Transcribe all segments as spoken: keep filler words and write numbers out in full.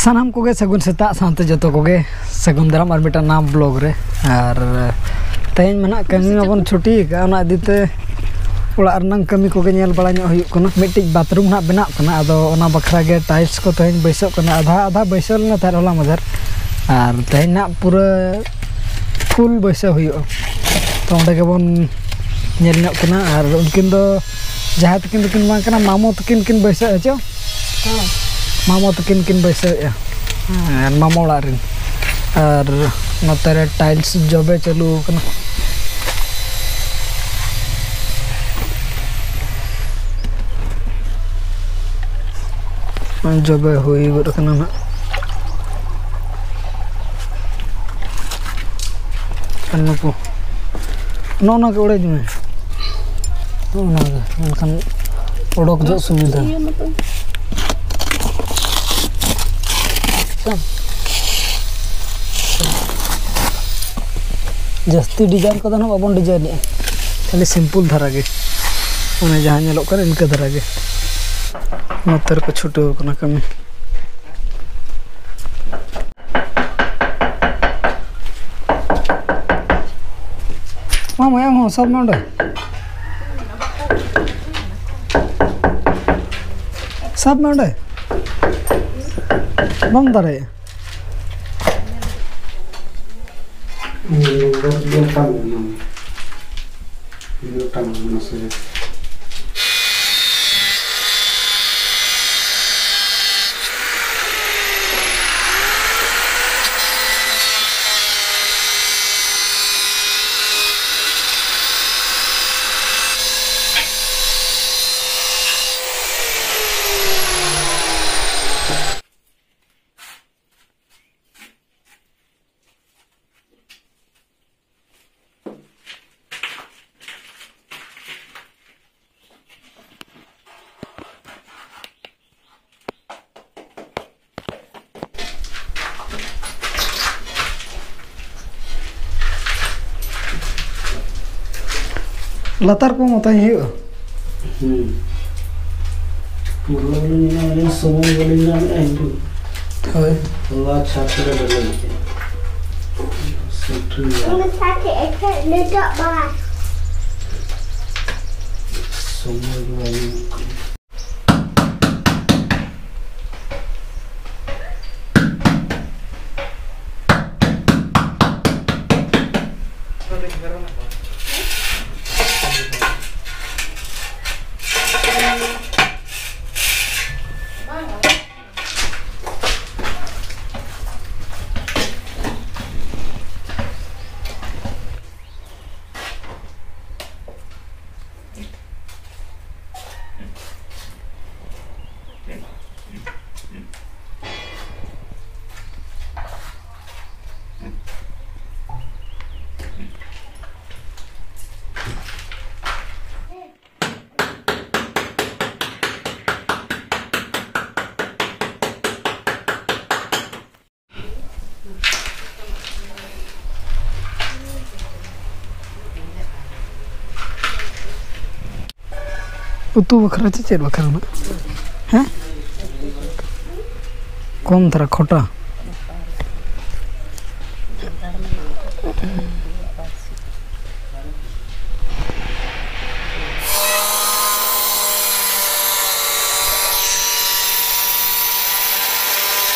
ᱥᱟᱱᱟᱢ ᱠᱚᱜᱮ ᱥᱟᱹᱜᱩᱱ ᱥᱮᱛᱟᱜ, ᱥᱟᱶᱛᱮ ᱡᱚᱛᱚ ᱠᱚᱜᱮ ᱥᱟᱹᱜᱩᱱ ᱫᱟᱨᱟᱢ ᱟᱨ ᱢᱤᱫᱴᱟᱝ ᱱᱟᱣᱟ ᱵᱞᱚᱜ ᱨᱮ᱾ ᱟᱨ ᱛᱮᱦᱮᱧ ᱢᱟ ᱱᱟᱦᱟᱜ ᱠᱟᱹᱢᱤ ᱢᱟᱵᱚᱱ ᱪᱷᱩᱴᱤ ᱟᱠᱟᱫᱼᱟ, ᱚᱱᱟ ᱤᱫᱤ ᱛᱮ ᱚᱲᱟᱜ ᱨᱮᱱᱟᱜ ᱠᱟᱹᱢᱤ ᱠᱚᱜᱮ ᱧᱮᱞ ᱵᱟᱲᱟ ᱧᱚᱜ ᱦᱩᱭᱩᱜ ᱠᱟᱱᱟ᱾ ᱢᱤᱫᱴᱤᱡ ᱵᱟᱛᱷᱨᱩᱢ ᱱᱟᱦᱟᱜ ᱵᱮᱱᱟᱜ ᱠᱟᱱᱟ, ᱟᱫᱚ ᱚᱱᱟ ᱵᱟᱠᱷᱨᱟ ᱜᱮ ᱴᱟᱭᱤᱞᱥ ᱠᱚ ᱛᱮᱦᱮᱧ ᱵᱟᱹᱭᱥᱟᱹᱜ ᱠᱟᱱᱟ᱾ ᱟᱫᱷᱟ ᱟᱫᱷᱟ ᱵᱟᱹᱭᱥᱟᱹᱣ ᱞᱮᱱᱟ ᱛᱟᱦᱮᱸᱫ ᱦᱚᱞᱟ ᱢᱟᱫᱷᱮᱨ, ᱟᱨ ᱛᱮᱦᱮᱧ ᱱᱟᱦᱟᱜ ᱯᱩᱨᱟᱹ ᱯᱷᱩᱞ ᱵᱟᱹᱭᱥᱟᱹᱣ ᱦᱩᱭᱩᱜᱼᱟ᱾ ᱛᱚ ᱚᱸᱰᱮ ᱜᱮᱵᱚᱱ ᱧᱮᱞ ᱧᱚᱜ ᱠᱤᱱᱟ᱾ ᱟᱨ ᱩᱱᱠᱤᱱ ᱫᱚ ᱡᱟᱦᱟᱸᱭ ᱛᱟᱹᱠᱤᱱ ᱫᱚᱠᱤᱱ ᱵᱟᱝ ᱠᱟᱱᱟ, ᱢᱟᱢᱚ ᱛᱟᱹᱠᱤᱱ ᱠᱤᱱ ᱵᱟᱹᱭᱥᱟᱹᱣᱮᱫᱼᱟ ᱪᱚ? ᱦᱮᱸ᱾ ᱢᱟᱢᱚ ᱛᱟᱹᱠᱤᱱ ᱠᱤᱱ ᱵᱟᱹᱭᱥᱟᱹᱣᱮᱫᱼᱟ᱾ ᱦᱮᱸ, ᱢᱟᱢᱚ ᱚᱲᱟᱜ ᱨᱮᱱ᱾ ᱟᱨ ᱱᱚᱛᱮ ᱨᱮ ᱴᱟᱭᱤᱞᱥ ᱡᱚᱵᱮ ᱪᱟᱹᱞᱩ ᱟᱠᱟᱱᱟ᱾ ᱡᱚᱵᱮ ᱦᱩᱭ ᱜᱚᱫ ᱟᱠᱟᱱᱟ ᱱᱟᱦᱟᱜ᱾ ᱟᱨ ᱱᱩᱠᱩ ᱱᱚᱜᱼᱚ ᱱᱚᱣᱟ ᱜᱮ ᱚᱲᱮᱡ ᱢᱮ, ᱱᱚᱜᱼᱚ ᱱᱚᱣᱟ ᱜᱮ, ᱢᱮᱱᱠᱷᱟᱱ ᱚᱰᱚᱠ ᱡᱚᱜ ᱥᱩᱵᱤᱫᱷᱟ᱾ ᱡᱟᱹᱥᱛᱤ ᱰᱤᱡᱟᱭᱤᱱ ᱠᱚᱫᱚ ᱱᱟᱦᱟᱜ ᱵᱟᱵᱚᱱ ᱰᱤᱡᱟᱭᱤᱱᱮᱜᱼᱟ, ᱠᱷᱟᱹᱞᱤ ᱥᱤᱢᱯᱩᱞ ᱫᱷᱟᱨᱟ ᱜᱮ, ᱚᱱᱮ ᱡᱟᱦᱟᱸ ᱧᱮᱞᱚᱜ ᱠᱟᱱᱟ ᱤᱱᱠᱟᱹ ᱫᱷᱟᱨᱟ ᱜᱮ᱾ ᱱᱚᱛᱮ ᱨᱮᱠᱚ ᱪᱷᱩᱴᱟᱹᱣ ᱠᱟᱱᱟ ᱠᱟᱹᱢᱤ᱾ ᱢᱟ ᱢᱟᱭᱟᱝ ᱦᱚᱸ ᱥᱟᱵ ᱢᱮ ᱚᱸᱰᱮ, ᱥᱟᱵ ᱢᱮ ᱚᱸᱰᱮ, ᱵᱟᱢ ᱫᱟᱲᱮᱭᱟᱜᱼᱟ᱾ ᱱᱚᱢᱵᱚᱨ ᱫᱚ ᱚᱠᱟ ᱢᱮᱱᱟᱜᱼᱟ? ᱱᱚᱣᱟ ᱴᱟᱝ ᱢᱟᱥᱮ᱾ ᱞᱟᱛᱟᱨ ᱠᱚ ᱢᱚᱛᱟᱧ ᱦᱩᱭᱩᱜᱼᱟ᱾ ᱦᱩᱸ᱾ ᱯᱩᱨᱟᱹ ᱞᱤᱧ ᱧᱟᱢᱮᱫᱼᱟ, ᱥᱚᱢᱚᱭ ᱵᱟᱹᱞᱤᱧ ᱧᱟᱢᱮᱫᱼᱟ ᱤᱧ ᱫᱚ᱾ ᱦᱳᱭ᱾ ᱱᱚᱣᱟ ᱪᱷᱟᱛ ᱨᱮ ᱰᱟᱹᱞᱟᱹᱭ ᱯᱮ᱾ ᱥᱩᱠᱨᱤ ᱚᱱᱟ ᱪᱷᱟᱛ ᱨᱮ ᱮᱴᱟᱜ ᱱᱤᱛᱚᱜ ᱵᱟᱝ᱾ ᱥᱚᱢᱚᱭ ᱜᱮ ᱵᱟᱭ ᱧᱟᱢᱚᱜ ᱠᱟᱱᱟ᱾ ᱩᱛᱩ ᱵᱟᱠᱷᱨᱟ ᱪᱮ ᱪᱮᱫ ᱵᱟᱠᱷᱨᱟ ᱱᱟᱜ? ᱦᱮᱸ? ᱠᱚᱢ ᱫᱷᱟᱨᱟ ᱠᱷᱚᱴᱟ᱾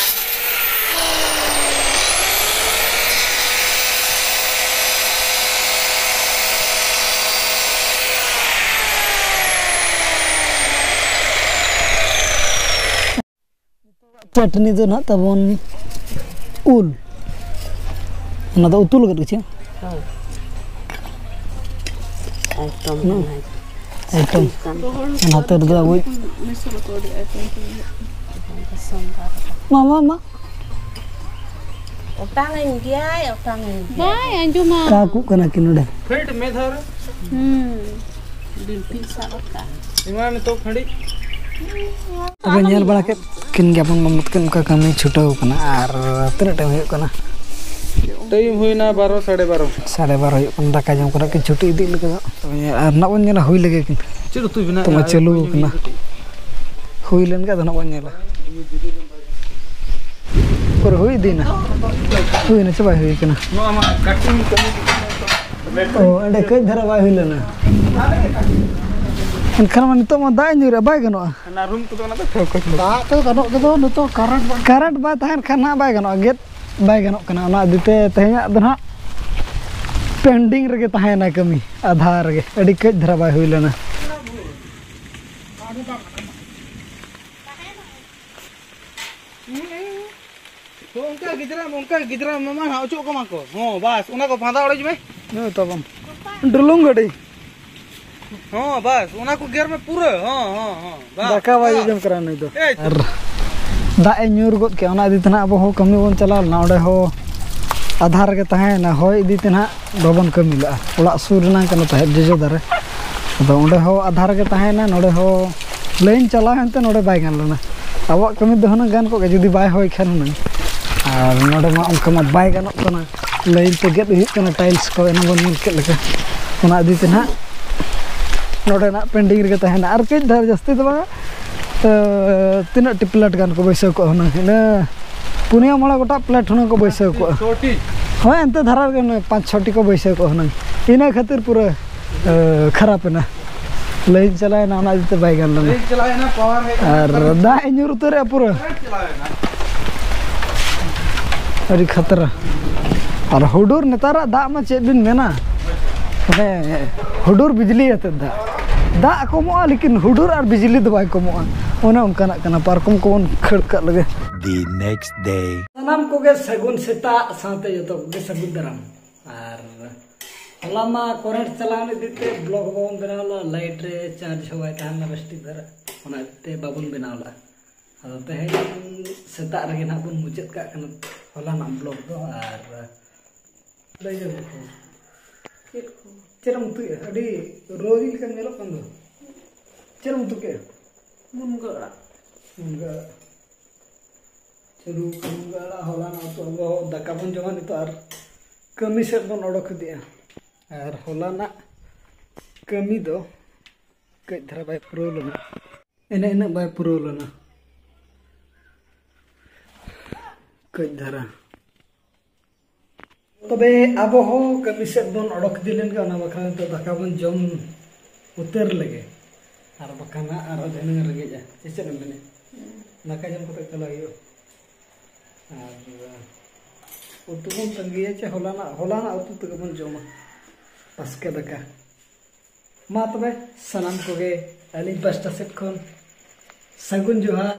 ᱪᱟᱹᱴᱱᱤ ᱫᱚ ᱱᱟᱦᱟᱜ ᱛᱟᱵᱚᱱ ᱩᱞ, ᱚᱱᱟ ᱫᱚ ᱩᱛᱩ ᱞᱟᱹᱜᱤᱫ ᱜᱮ ᱪᱮ? ᱦᱳᱭ᱾ ᱟᱭᱴᱚᱢ ᱦᱩᱸ᱾ ᱠᱟᱱᱟ᱾ ᱟᱭᱴᱚᱢ᱾ ᱱᱚᱛᱮ ᱨᱮᱫᱚ ᱟᱵᱚ ᱢᱮᱥᱟ ᱠᱚ ᱟᱹᱰᱤ ᱟᱭᱴᱚᱢ ᱠᱚ ᱦᱩᱭᱩᱜ ᱠᱟᱱᱟ᱾ ᱢᱟ, ᱢᱟ, ᱢᱟ᱾ ᱚᱴᱟᱝ ᱟᱹᱧ ᱜᱮᱭᱟᱭ, ᱚᱴᱟᱝ ᱟᱹᱧ ᱜᱮᱭᱟᱭ᱾ ᱵᱟᱭ ᱟᱸᱡᱚᱢᱟ᱾ ᱠᱟᱠᱩᱜ ᱠᱟᱱᱟ ᱠᱤᱱ ᱱᱚᱰᱮ᱾ ᱯᱷᱮᱰ ᱢᱮ ᱫᱷᱟᱨ᱾ ᱦᱩᱸ᱾ ᱵᱤᱞᱴᱤ ᱥᱟᱵ ᱟᱠᱟᱫ᱾ ᱮᱢᱟ ᱱᱤᱛᱚᱜ ᱠᱷᱟᱹᱲᱤ᱾ ᱛᱚᱵᱮ ᱧᱮᱞ ᱵᱟᱲᱟ ᱠᱮᱫ ᱠᱤᱱ ᱜᱮᱭᱟᱵᱚᱱ ᱢᱟᱢᱚ ᱛᱟᱹᱠᱤᱱ ᱚᱱᱠᱟ ᱠᱟᱹᱢᱤ ᱪᱷᱩᱴᱟᱹᱣ ᱠᱟᱱᱟ᱾ ᱟᱨ ᱛᱤᱱᱟᱹᱜ ᱴᱟᱭᱤᱢ ᱦᱩᱭᱩᱜ ᱠᱟᱱᱟ? ᱴᱟᱭᱤᱢ ᱦᱩᱭᱱᱟ ᱵᱟᱨᱚ, ᱥᱟᱲᱮ ᱵᱟᱨᱚ᱾ ᱥᱟᱲᱮ ᱵᱟᱨᱚ ᱦᱩᱭᱩᱜ ᱠᱟᱱᱟ, ᱫᱟᱠᱟ ᱡᱚᱢ ᱠᱚᱨᱮ ᱠᱤᱱ ᱪᱷᱩᱴᱤ ᱤᱫᱤᱜ ᱞᱟᱹᱜᱤᱫ᱾ ᱛᱚᱵᱮ ᱧᱮᱞ, ᱟᱨ ᱱᱟᱜ ᱵᱚᱱ ᱧᱮᱞᱟ ᱦᱩᱭ ᱞᱮᱜᱮ ᱠᱤᱱ᱾ ᱪᱮᱫ ᱩᱛᱩᱭ ᱵᱮᱱᱟᱣ ᱛᱚᱵᱮ ᱮᱫᱟ? ᱪᱟᱹᱞᱩ ᱟᱨ ᱠᱟᱱᱟ᱾ ᱠᱟᱹᱴᱤᱡ᱾ ᱦᱩᱭ ᱞᱮᱱ ᱜᱮ ᱟᱫᱚ ᱱᱟᱜ ᱵᱚᱱ ᱧᱮᱞᱟ᱾ ᱯᱩᱨᱟᱹ ᱦᱩᱭ ᱤᱫᱤᱭᱮᱱᱟ᱾ ᱦᱩᱭᱱᱟ ᱪᱮ ᱵᱟᱭ ᱦᱩᱭ ᱠᱟᱱᱟ? ᱱᱚᱣᱟ ᱢᱟ ᱠᱟᱹᱴᱤᱡ ᱠᱟᱹᱢᱤ᱾ ᱚ, ᱚᱸᱰᱮ ᱠᱟᱹᱡ ᱫᱷᱟᱨᱟ ᱵᱟᱭ ᱦᱩᱭ ᱞᱮᱱᱟ᱾ ᱮᱱᱠᱷᱟᱱ ᱢᱟ ᱱᱤᱛᱚᱜ ᱢᱟ ᱫᱟᱜ ᱧᱩᱨᱮᱜᱼᱟ, ᱵᱟᱭ ᱜᱟᱱᱚᱜᱼᱟ᱾ ᱚᱱᱟ ᱨᱩᱢ ᱠᱚᱫᱚ ᱚᱱᱟ ᱫᱚ ᱴᱷᱟᱹᱣᱠᱟᱹ ᱜᱮ᱾ ᱫᱟᱜ ᱛᱮ ᱜᱟᱱᱚᱜ ᱜᱮᱫᱚ, ᱱᱤᱛᱚᱜ ᱠᱟᱨᱮᱱᱴ ᱵᱟᱝ᱾ ᱠᱟᱨᱮᱱᱴ ᱵᱟᱭ ᱛᱟᱦᱮᱱ ᱠᱷᱟᱱ ᱦᱟᱸᱜ ᱵᱟᱭ ᱜᱟᱱᱚᱜᱼᱟ, ᱜᱮᱫ ᱵᱟᱭ ᱜᱟᱱᱚᱜ ᱠᱟᱱᱟ᱾ ᱚᱱᱟ ᱤᱫᱤ ᱛᱮ ᱛᱮᱦᱮᱧᱟᱜ ᱫᱚ ᱱᱟᱦᱟᱜ pending ᱨᱮᱜᱮ ᱛᱟᱦᱮᱸᱭᱮᱱᱟ ᱠᱟᱹᱢᱤ, ᱟᱫᱷᱟ ᱨᱮᱜᱮ, ᱟᱹᱰᱤ ᱠᱟᱹᱡ ᱫᱷᱟᱨᱟ ᱵᱟᱭ ᱦᱩᱭ ᱞᱮᱱᱟ᱾ ᱦᱚᱸ, ᱚᱱᱠᱟ ᱜᱤᱫᱽᱨᱟᱹ, ᱚᱱᱠᱟ ᱜᱤᱫᱽᱨᱟᱹ ᱢᱮᱢᱟ ᱦᱟᱸᱜ ᱚᱪᱚᱜ ᱠᱟᱢᱟ ᱠᱚ᱾ ᱦᱚᱸ, ᱵᱟᱥ, ᱚᱱᱟ ᱠᱚ ᱯᱷᱟᱸᱫᱟ ᱚᱲᱮᱡ ᱢᱮ᱾ ᱱᱚᱜᱼᱚᱭ ᱛᱟᱵᱚᱱ ᱰᱩᱞᱩᱝ ᱜᱟᱹᱰᱤ᱾ ᱦᱚᱸ, ᱵᱟᱥ, ᱚᱱᱟ ᱠᱚ ᱜᱮᱨ ᱢᱮ ᱯᱩᱨᱟᱹ᱾ ᱦᱚᱸ, ᱦᱚᱸ, ᱦᱚᱸ, ᱵᱟᱥ, ᱫᱟᱠᱟ ᱵᱟᱭ ᱵᱟᱥ᱾ ᱡᱚᱢ ᱠᱟᱱᱟ ᱱᱩᱭ ᱫᱚ᱾ ᱮᱭ᱾ ᱟᱨ ᱫᱟᱜ ᱮ ᱧᱩᱨ ᱜᱚᱫ ᱠᱮᱜᱼᱟ, ᱚᱱᱟ ᱤᱫᱤ ᱛᱮ ᱱᱟᱦᱟᱜ ᱟᱵᱚ ᱦᱚᱸ ᱠᱟᱹᱢᱤ ᱵᱚᱱ ᱪᱟᱞᱟᱣ ᱞᱮᱱᱟ, ᱚᱸᱰᱮ ᱦᱚᱸ ᱟᱫᱷᱟ ᱨᱮᱜᱮ ᱛᱟᱦᱮᱸᱭᱮᱱᱟ᱾ ᱦᱚᱭ ᱤᱫᱤ ᱛᱮ ᱱᱟᱦᱟᱜ ᱵᱟᱵᱚᱱ ᱠᱟᱹᱢᱤ ᱞᱮᱜᱼᱟ᱾ ᱚᱲᱟᱜ ᱥᱩᱨ ᱨᱮᱱᱟᱜ ᱠᱟᱱᱟ ᱛᱟᱦᱮᱸᱫ ᱡᱚᱡᱚ ᱫᱟᱨᱮ, ᱟᱫᱚ ᱚᱸᱰᱮ ᱦᱚᱸ ᱟᱫᱷᱟ ᱨᱮᱜᱮ ᱛᱟᱦᱮᱸᱭᱮᱱᱟ, ᱱᱚᱰᱮ ᱦᱚᱸ ᱞᱟᱭᱤᱱ ᱪᱟᱞᱟᱣ ᱮᱱᱛᱮ ᱱᱚᱰᱮ ᱵᱟᱭ ᱜᱟᱱ ᱞᱮᱱᱟ᱾ ᱟᱵᱚᱣᱟᱜ ᱠᱟᱹᱢᱤ ᱫᱚ ᱦᱩᱱᱟᱹᱝ ᱜᱟᱱ ᱠᱚᱜ ᱜᱮᱭᱟ ᱡᱩᱫᱤ ᱵᱟᱭ ᱦᱚᱭ ᱠᱷᱟᱱ ᱦᱩᱱᱟᱹᱝ᱾ ᱟᱨ ᱱᱚᱰᱮ ᱢᱟ ᱚᱱᱠᱟ ᱢᱟ ᱵᱟᱭ ᱜᱟᱱᱚᱜ ᱠᱟᱱᱟ, ᱞᱟᱭᱤᱱ ᱛᱮ ᱜᱮᱫ ᱦᱩᱭᱩᱜ ᱠᱟᱱᱟ ᱴᱟᱭᱤᱞᱥ ᱠᱚ, ᱮᱱᱟᱝ ᱵᱚᱱ ᱧᱮᱞ ᱠᱮᱫ ᱞᱮᱠᱟ᱾ ᱚᱱᱟ ᱤᱫᱤ ᱛᱮ ᱱᱟᱦᱟᱜ ᱱᱚᱰᱮᱱᱟᱜ pending ᱨᱮᱜᱮ ᱛᱟᱦᱮᱱᱟ᱾ ᱟᱨ ᱠᱟᱹᱡ ᱫᱷᱟᱨ ᱡᱟᱹᱥᱛᱤ ᱫᱚ ᱵᱟᱝᱟ, ᱛᱚ, ᱛᱤᱱᱟᱹᱜ ᱴᱤ ᱯᱞᱮᱴ ᱜᱟᱱ ᱠᱚ ᱵᱟᱹᱭᱥᱟᱹᱣ ᱠᱚᱜᱼᱟ ᱦᱩᱱᱟᱹᱝ, ᱤᱱᱟᱹ ᱯᱩᱱᱭᱟᱹ ᱢᱚᱬᱮ ᱜᱚᱴᱟᱝ ᱯᱞᱮᱴ ᱦᱩᱱᱟᱹᱝ ᱠᱚ ᱵᱟᱹᱭᱥᱟᱹᱣ ᱠᱚᱜᱼᱟ᱾ ᱪᱷᱚᱴᱤ᱾ ᱦᱳᱭ, ᱮᱱᱛᱮ ᱫᱷᱟᱨᱟ ᱨᱮᱜᱮ ᱚᱱᱮ ᱯᱟᱸᱪ ᱪᱷᱚᱴᱤ ᱠᱚ ᱵᱟᱹᱭᱥᱟᱹᱣ ᱠᱚᱜᱼᱟ ᱦᱩᱱᱟᱹᱝ᱾ ᱤᱱᱟᱹ ᱠᱷᱟᱹᱛᱤᱨ ᱯᱩᱨᱟᱹ, ᱮ, ᱠᱷᱟᱨᱟᱯ ᱮᱱᱟ, ᱞᱟᱭᱤᱱ ᱪᱟᱞᱟᱣᱮᱱᱟ, ᱚᱱᱟ ᱤᱫᱤ ᱛᱮ ᱵᱟᱭ ᱜᱟᱱ ᱞᱮᱱᱟ᱾ ᱞᱟᱭᱤᱱ ᱪᱟᱞᱟᱣᱮᱱᱟ, ᱯᱟᱣᱟᱨ ᱦᱮᱡ ᱮᱱᱟ, ᱟᱨ ᱫᱟᱜ ᱮ ᱧᱩᱨ ᱩᱛᱟᱹᱨᱮᱜᱼᱟ ᱯᱩᱨᱟᱹ᱾ ᱠᱟᱨᱮᱱᱴ ᱪᱟᱞᱟᱣᱮᱱᱟ᱾ ᱟᱹᱰᱤ ᱠᱷᱟᱛᱨᱟ᱾ ᱟᱨ ᱦᱩᱰᱩᱨ, ᱱᱮᱛᱟᱨᱟᱜ ᱫᱟᱜ ᱢᱟ ᱪᱮᱫ ᱵᱤᱱ ᱢᱮᱱᱟ, ᱢᱟᱱᱮ ᱦᱩᱰᱩᱨ ᱵᱤᱡᱽᱞᱤ ᱟᱛᱮᱫ ᱫᱟᱜ, ᱫᱟᱜ ᱠᱚᱢᱚᱜᱼᱟ ᱞᱮᱠᱤᱱ ᱦᱩᱰᱩᱨ ᱟᱨ ᱵᱤᱡᱽᱞᱤ ᱫᱚ ᱵᱟᱭ ᱠᱚᱢᱚᱜᱼᱟ᱾ ᱚᱱᱮ ᱚᱱᱠᱟᱱᱟᱜ ᱠᱟᱱᱟ, ᱯᱟᱨᱠᱚᱢ ᱠᱚᱵᱚᱱ ᱠᱷᱟᱹᱲ ᱠᱟᱜ ᱞᱮᱜᱮ᱾ The next day. ᱥᱟᱱᱟᱢ ᱠᱚᱜᱮ ᱥᱟᱹᱜᱩᱱ ᱥᱮᱛᱟᱜ ᱥᱟᱶᱛᱮ ᱡᱚᱛᱚ ᱠᱚᱜᱮ ᱥᱟᱹᱜᱩᱱ ᱫᱟᱨᱟᱢ᱾ ᱟᱨ ᱦᱚᱞᱟ ᱢᱟ ᱠᱟᱨᱮᱱᱴ ᱪᱟᱞᱟᱣ ᱤᱫᱤ ᱛᱮ ᱵᱞᱚᱜ ᱵᱟᱵᱚᱱ ᱵᱮᱱᱟᱣ ᱞᱮᱫᱟ, ᱞᱟᱭᱤᱴ ᱨᱮ ᱪᱟᱨᱡᱽ ᱦᱚᱸ ᱵᱟᱭ ᱛᱟᱦᱮᱸ ᱞᱮᱱᱟ ᱵᱮᱥ ᱴᱷᱤᱠ ᱫᱷᱟᱨᱟ, ᱚᱱᱟ ᱤᱫᱤ ᱛᱮ ᱵᱟᱵᱚᱱ ᱵᱮᱱᱟᱣ ᱞᱮᱫᱟ᱾ ᱟᱫᱚ ᱛᱮᱦᱮᱧ ᱥᱮᱛᱟᱜ ᱨᱮᱜᱮ ᱱᱟᱦᱟᱜ ᱵᱚᱱ ᱢᱩᱪᱟᱹᱫ ᱠᱟᱜ ᱠᱟᱱᱟ ᱦᱚᱞᱟᱱᱟᱜ ᱵᱞᱚᱜ ᱫᱚ᱾ ᱟᱨ ᱞᱟᱹᱭ ᱧᱚᱜ ᱠᱚ᱾ ᱪᱮᱫ ᱠᱚ? ᱪᱮᱫ ᱮᱢ ᱩᱛᱩᱭᱮᱫᱼᱟ? ᱟᱹᱰᱤ ᱨᱳᱡᱽ ᱞᱮᱠᱟᱢ ᱧᱮᱞᱚᱜ ᱠᱟᱱ ᱫᱚ᱾ ᱪᱮᱫ ᱮᱢ ᱩᱛᱩ ᱠᱮᱫᱼᱟ? ᱢᱩᱱᱜᱟᱹ ᱟᱲᱟᱜ᱾ ᱢᱩᱱᱜᱟᱹ ᱟᱲᱟᱜ᱾ ᱪᱟᱹᱞᱩ ᱢᱩᱱᱜᱟᱹ ᱟᱲᱟᱜ ᱦᱚᱞᱟᱱᱟᱜ ᱩᱛᱩ, ᱟᱵᱚ ᱫᱟᱠᱟ ᱵᱚᱱ ᱡᱚᱢᱟ ᱱᱤᱛᱚᱜ ᱟᱨ ᱠᱟᱹᱢᱤ ᱥᱮᱫ ᱵᱚᱱ ᱚᱰᱚᱠ ᱤᱫᱤᱜᱼᱟ᱾ ᱟᱨ ᱦᱚᱞᱟᱱᱟᱜ ᱠᱟᱹᱢᱤ ᱫᱚ ᱠᱟᱹᱡ ᱫᱷᱟᱨᱟ ᱵᱟᱭ ᱯᱩᱨᱟᱹᱣ ᱞᱮᱱᱟ᱾ ᱮᱱᱮ ᱤᱱᱟᱹᱜ ᱵᱟᱭ ᱯᱩᱨᱟᱹᱣ ᱞᱮᱱᱟ᱾ ᱠᱟᱹᱡ ᱫᱷᱟᱨᱟ᱾ ᱛᱚᱵᱮ ᱟᱵᱚ ᱦᱚᱸ ᱠᱟᱹᱢᱤ ᱥᱮᱫ ᱵᱚᱱ ᱚᱰᱚᱠ ᱤᱫᱤ ᱞᱮᱱ ᱜᱮ, ᱚᱱᱟ ᱵᱟᱠᱷᱨᱟ ᱱᱤᱛᱚᱜ ᱫᱟᱠᱟ ᱵᱚᱱ ᱡᱚᱢ ᱩᱛᱟᱹᱨ ᱞᱮᱜᱮ, ᱟᱨ ᱵᱟᱠᱷᱟᱱ ᱦᱟᱸᱜ ᱟᱨᱦᱚᱸ ᱫᱷᱤᱱᱟᱹᱝ ᱨᱮᱸᱜᱮᱡᱼᱟ, ᱥᱮ ᱪᱮᱫ ᱮᱢ ᱢᱮᱱᱮᱫ? ᱫᱟᱠᱟ ᱡᱚᱢ ᱠᱟᱛᱮ ᱪᱟᱞᱟᱜ ᱦᱩᱭᱩᱜᱼᱟ᱾ ᱟᱨ ᱩᱛᱩ ᱵᱚᱱ ᱛᱟᱺᱜᱤᱭᱟ ᱪᱮ ᱦᱚᱞᱟᱱᱟᱜ, ᱦᱚᱞᱟᱱᱟᱜ ᱩᱛᱩ ᱛᱮᱜᱮ ᱵᱚᱱ ᱡᱚᱢᱟ ᱵᱟᱥᱠᱮ ᱫᱟᱠᱟ᱾ ᱢᱟ ᱛᱚᱵᱮ ᱥᱟᱱᱟᱢ ᱠᱚᱜᱮ ᱟᱹᱞᱤᱧ ᱯᱟᱥᱴᱟ ᱥᱮᱫ ᱠᱷᱚᱱ ᱥᱟᱹᱜᱩᱱ ᱡᱚᱦᱟᱨ᱾